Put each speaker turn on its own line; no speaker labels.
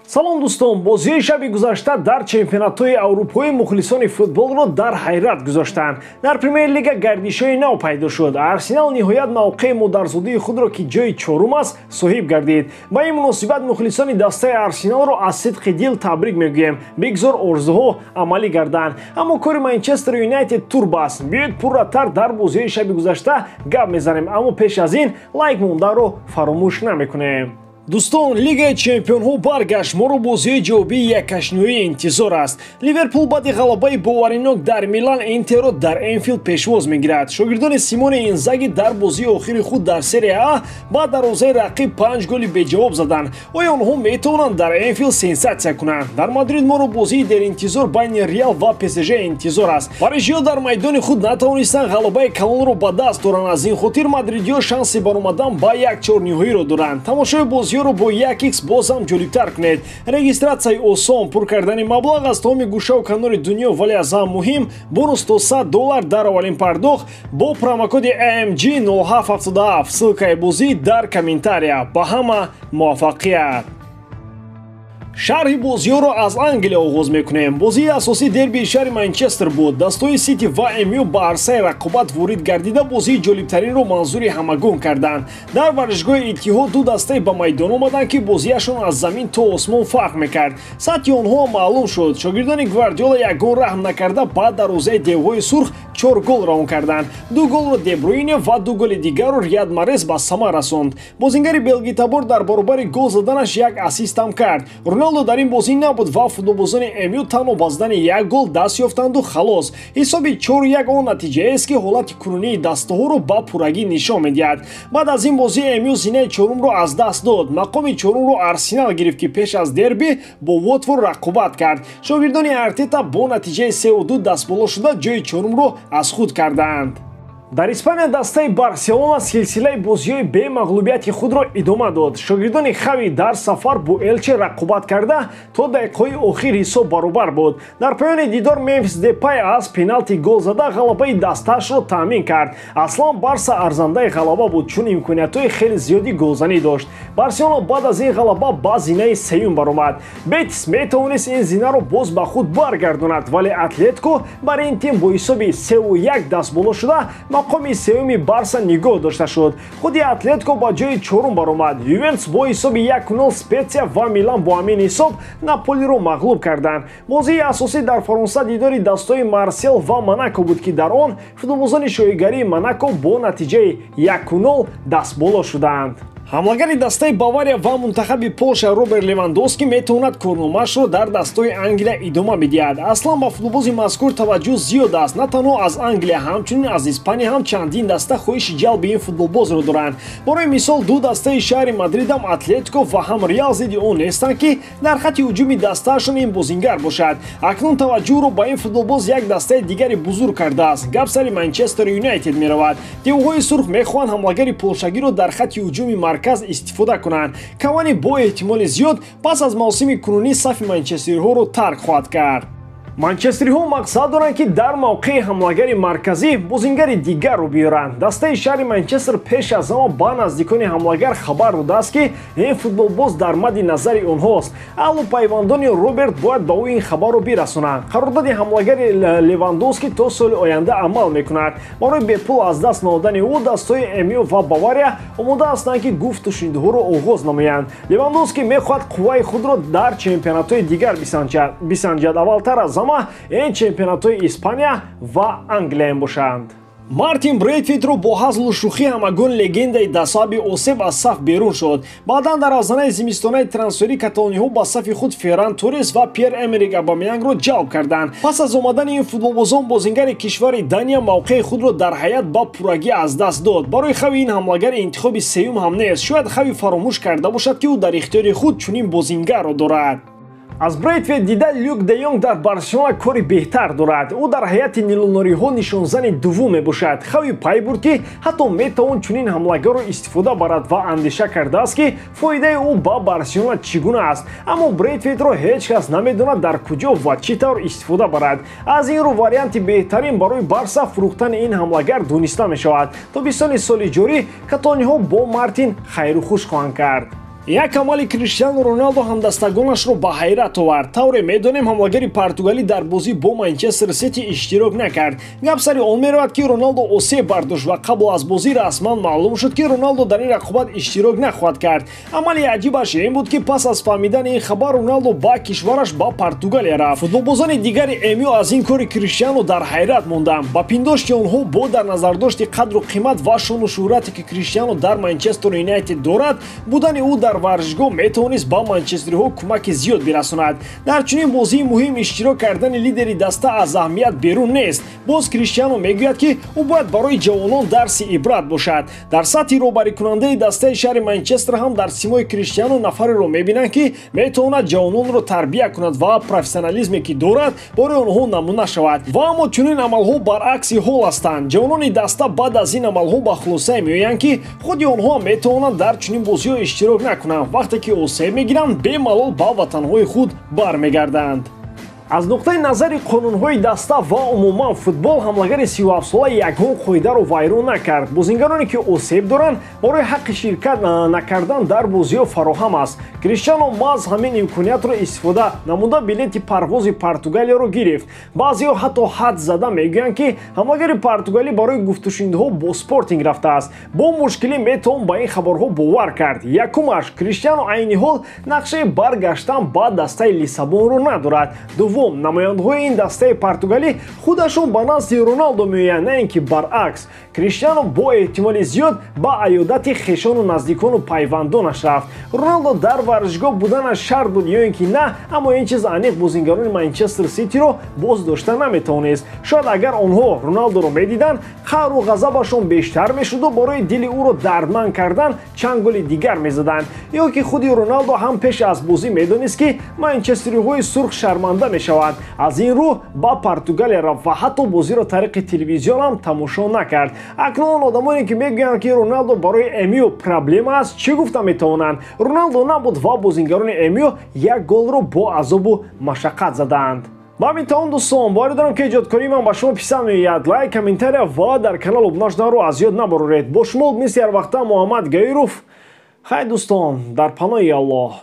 Салом дӯстон, бозии шаби гузашта дар чемпионатҳои аврупоӣ мухлисони футболро дар ҳайрат гузоштанд. Дар Премер-лига гардишҳои нав пайдо шуд. Арсенал ниҳоят мавқеи модарзодии худро, ки ҷои чорум аст, соҳиб гардид. Ба ин муносибат мухлисони дастаи Арсеналро аз сидқи дил табрик мегӯем. Бигзор орзуҳо амалӣ гарданд. Аммо кори Манчестер Юнайтед турб аст. Биёед, пурратар дар бозиҳои шаби гузашта гап мезанем, аммо пеш аз ин лайк монданро фаромӯш намекунем. Дӯстон, Лигаи чемпионҳо баргашт. Моро бозиҳои ҷавобии яккашниҳоӣ интизор аст. Ливерпул баъди ғалабаи боваринок дар Милан Интеро дар Энфилд пешвоз мегирад. Шогирдони Симоне Инзаги дар бозии охири худ дар Серия А ба дарвозаи рақиб 5 голи беҷавоб заданд. Оё онҳо метавонанд дар Энфилд сенсатсия кунанд? Дар Мадрид моро бозии деринтизор байни Реал ва ПСЖ интизор аст. Парижиҳо дар майдони худ натавонистанд ғалабаи калонро ба даст оранд. Аз ин хотир мадридиҳо шанси баромадан ба як чорниҳоиро доранд. Тамошои бозиҳоро бо 1x боз ҳам ҷолибтар кунед. Регистратсияи осон, пур кардани маблағ аз тамоми гӯшаву канори дунё, вале аз ҳам муҳим бонус то $100 дар аввалин пардохт бо промокоди AMG 0777. Ссылкаи бозӣ дар комментария. Ба ҳама муваффақият! Шарҳи бозиҳоро аз Англия оғоз мекунем. Бозии асосӣ дербии шаҳри Манчестер буд. Дастҳои Сити ва МЮ ба арсаи рақобат ворид гардида, бозии ҷолибтаринро манзури ҳамагон карданд. Дар варзишгоҳи Иттиҳод ду дастае ба майдон омаданд, ки бозиашон аз замин то осмон фарқ мекард. Сатҳи онҳо маълум шуд. Шогирдони Гвардиола ягон раҳм накарда ба дарвозаи девҳои сурх 4 гол равон карданд. 2 голро Дебруине ва 2 голи дигарро Рияд Марез ба самар расонд. Бозингари белгитабор дар баробари гол заданаш як ассистам кард. Роналдо дар ин бозӣ набуд ва футболбозони МЮ танҳо ба задани як гол даст ёфтанду халос. Ҳисоби 4-1 он натиҷаест, ки ҳолати кунунии дастаҳоро ба пуррагӣ нишон медиҳад. Баъд аз ин бозӣ МЮ зинаи чорумро аз даст дод. Мақоми чорумро Арсенал гирифт, ки пеш аз дерби бо Уотфорд рақобат кард. Шогирдони Артета бо натиҷаи 3-2 дастболо шуда, ҷои чорумро аз худ карданд. Дар Испания дастаи Барселона силсилаи бозиҳои бемағлубияти худро идома дод. Шогирдони Хави дар сафар бо Элче рақобат карда, то дақиқаҳои охир ҳисоб баробар буд. Дар поёни дидор Мемфис Депай аз пеналти гол зада, ғалабаи дастаашро таъмин кард. Аслан Барса арзандаи ғалаба буд, чун имкониятҳои хеле зиёди голзанӣ дошт. Барселона баъд аз ин ғалаба ба зинаи сеюм баромад. Бетис метавонист ин зинаро боз ба худ баргардонад, вале Атлетико бар ин тим бо ҳисоби 3-1 дастболо шуда, мақоми сеюми Барса нигоҳ дошта шуд. Худи Атлетико ба ҷои чорум баромад. Ювентус бо ҳисоби 1-0 Спетсия ва Милан бо ҳамин ҳисоб Наполиро мағлуб карданд. Бозии асосӣ дар Фаронса дидори дастҳои Марсел ва Монако буд, ки дар он футболбозони шоҳигарии Монако бо натиҷаи 1-0 дастболо шуданд. Ҳамлагари дастаи Бавария ва мунтахаби Полша Роберт Левандовски метавонад корномаашро дар дастҳои Англия идома бидиҳад. Аслан ба футболбози мазкур таваҷҷӯҳ зиёд аст. На танҳо аз Англия, ҳамчунин аз Испания ҳам чандин даста хоҳиши ҷалби ин футболбозро доранд. Барои мисол, ду дастаи шаҳри Мадридам, Атлетико ва ҳам Реал, зидди он нестанд, ки дар хатти ҳуҷуми дастаашон ин бозингар бошад. Акнун таваҷҷӯҳро ба ин футболбоз як дастаи дигари бузург кардааст. Гап сари Манчестер Юнайтед меравад. Девҳои сурх мехоҳанд ҳамлагари полшагиро дар хатти ҳуҷуми марказ истифода кунанд. Кавани бо эҳтимоли зиёд пас аз мавсими кунунӣ сафи манчестериҳоро тарк хоҳад кард. Манчестериҳо мақсад доранд, ки дар мавқеи ҳамлагари марказӣ бозингари дигарро биёранд. Дастаи шаҳри Манчестер пеш аз ҳама ба наздикони ҳамлагар хабар додааст, ки ин футболбоз дар мадди назари онҳост. Аҳлу пайвандони Роберт бояд ба ӯ ин хабарро бирасонанд. Қарордоди ҳамлагари Левандовски то соли оянда амал мекунад. Барои бепул аз даст надодани ӯ дастҳои МЮ ва Бавария омода ҳастанд, ки гуфту шунидҳоро оғоз намоянд. Левандовски мехоҳад қувваи худро дар чемпионатҳои дигар бисанҷад. Аввалтар аз ҳама ин чемпионатҳои Испания ва Англия бошанд. Мартин Брейтвитро бо ҳазлу шӯхӣ ҳамагон легендаи дастаби осеб аз саф берун шуд. Баъдан дар авзанаи зимистонаи трансферӣ каталониҳо ба сафи худ Ферран Торрес ва Пьер Эмерик Абамянгро ҷалб карданд. Пас аз омадани ин футболбозон бозингари кишвари Дания мавқеи худро дар ҳайат ба пуррагӣ аз даст дод. Барои Хави ин ҳамлагари интихоби сеюм ҳам нест. Шояд Хави фаромӯш карда бошад, ки ӯ дар ихтиёри худ чунин бозингарро дорад. Аз Брейтвейт дида Люк де Йонг дар Барселона кори беҳтар дорад. Ӯ дар ҳайати нилунориҳо нишонзани дуввум мебошад. Хави пай бурд, ки ҳатто метавон чунин ҳамлагарро истифода барад ва андеша кардааст, ки фоидаи ӯ ба Барселона чӣ гуна аст. Аммо Брейтвейтро ҳеҷ кас намедонад, дар куҷо ва чӣ тавр истифода барад. Аз ин рӯ варианти беҳтарин барои Барса фурӯхтани ин ҳамлагар дониста мешавад. Тобистони соли ҷорӣ каталониҳо бо Мартин хайру хуш хоҳанд кард. Як амали Криштиану Роналдо ҳамдастагонашро ба ҳайрат овард. Тавре медонем, ҳамлагари португалӣ дар бозӣ бо Манчестер Сити иштирок накард. Гап сари он меравад, ки Роналдо осеб бардошт ва қабл аз бозӣ расман маълум шуд, ки Роналдо дар ин рақобат иштирок нахоҳад кард. Амали аҷибаш ин буд, ки пас аз фаҳмидани ин хабар Роналдо ба кишвараш, ба Португалия рафт. Футболбозони дигари МЮ аз ин кори Криштиану дар ҳайрат монданд. Ба пиндошти онҳо, бо дар назардошти қадру қимат ва шону шӯҳрате, ки Криштиану дар Манчестер Юнайтед дорад, будани ӯ дар варзишгоҳ метавонист ба манчестериҳо кӯмаки зиёд бирасонад. Дар чунин бозии муҳим иштирок кардани лидери даста аз аҳамият берун нест. Боз Криштиану мегӯяд, ки ӯ бояд барои ҷавонон дарси ибрат бошад. Дар сатҳи роҳбарикунандаи дастаи шаҳри Манчестер ҳам дар симои Криштиану нафареро мебинанд, ки метавонад ҷавононро тарбия кунад ва профессионализме, ки дорад, барои онҳо намуна шавад. Ва аммо чунин амалҳо баръакси ҳол ҳастанд. Ҷавонони даста баъд аз ин амалҳо ба хулосае меоянд, ки худи онҳо метавонанд дар чунин бозиҳо иштирок накунанд. Вақте ки осеб мегиранд, бемалол ба ватанҳои худ бармегарданд. Аз нуқтаи назари қонунҳои даста ва умуман футбол, ҳамлагари 37-сола ягон қоидаро вайрон накард. Бозингароне, ки осеб доранд, барои ҳаққи ширкат накардан дар бозиҳо фароҳам аст. Криштиано маҳз ҳамин имкониятро истифода намуда, билети парвози Португалияро гирифт. Баъзеҳо ҳатто ҳад зада мегӯянд, ки ҳамлагари португалӣ барои гуфтушунидҳо бо Спортинг рафтааст. Бо мушкилӣ метавон ба ин хабарҳо бовар кард. Якумаш, Криштиано айни ҳол нақшаи баргаштан ба дастаи Лиссабонро надорад. Дуввум, намояндаҳои ин дастаи португалӣ худашон ба назди Роналдо меоянд, на ин ки баръакс. Криштиано бо эҳтимоли зиёд ба аёдати хешону наздикону пайвандонаш рафт. Роналдо дар варзишгоҳ буданаш шарт буд ё ин ки на, аммо ин чиз аниқ бозингарони Манчестер Ситиро боз дошта наметавонист. Шояд агар онҳо Роналдоро медиданд, қаҳру ғазабашон бештар мешуду барои дили ӯро дардманд кардан чанд голи дигар мезаданд. Ё ки худи Роналдо ҳам пеш аз бозӣ медонист, ки манчестериҳои сурх шарманда мешаванд. Аз ин рӯ ба Португалия рафт ва ҳатто бозиро тариқи телевизион ҳам тамошо накард. Акнун одамоне, ки мегӯянд, ки Роналдо барои МЮ проблема аст, чӣ гуфта метавонанд? Роналдо набуд ва бозингарони МЮ як голро бо азобу машаққат задаанд. Ба ҳамин тамом, дӯстон. Боварӣ дорам, ки эҷодкории ман ба шумо писанд меояд. Лайк, комментария ва дар канал обуна шуданро аз ёд набароред. Бо шумо мисли ҳарвақта Муҳаммад Гаиров. Хай, дӯстон, дар паноҳи Аллоҳ.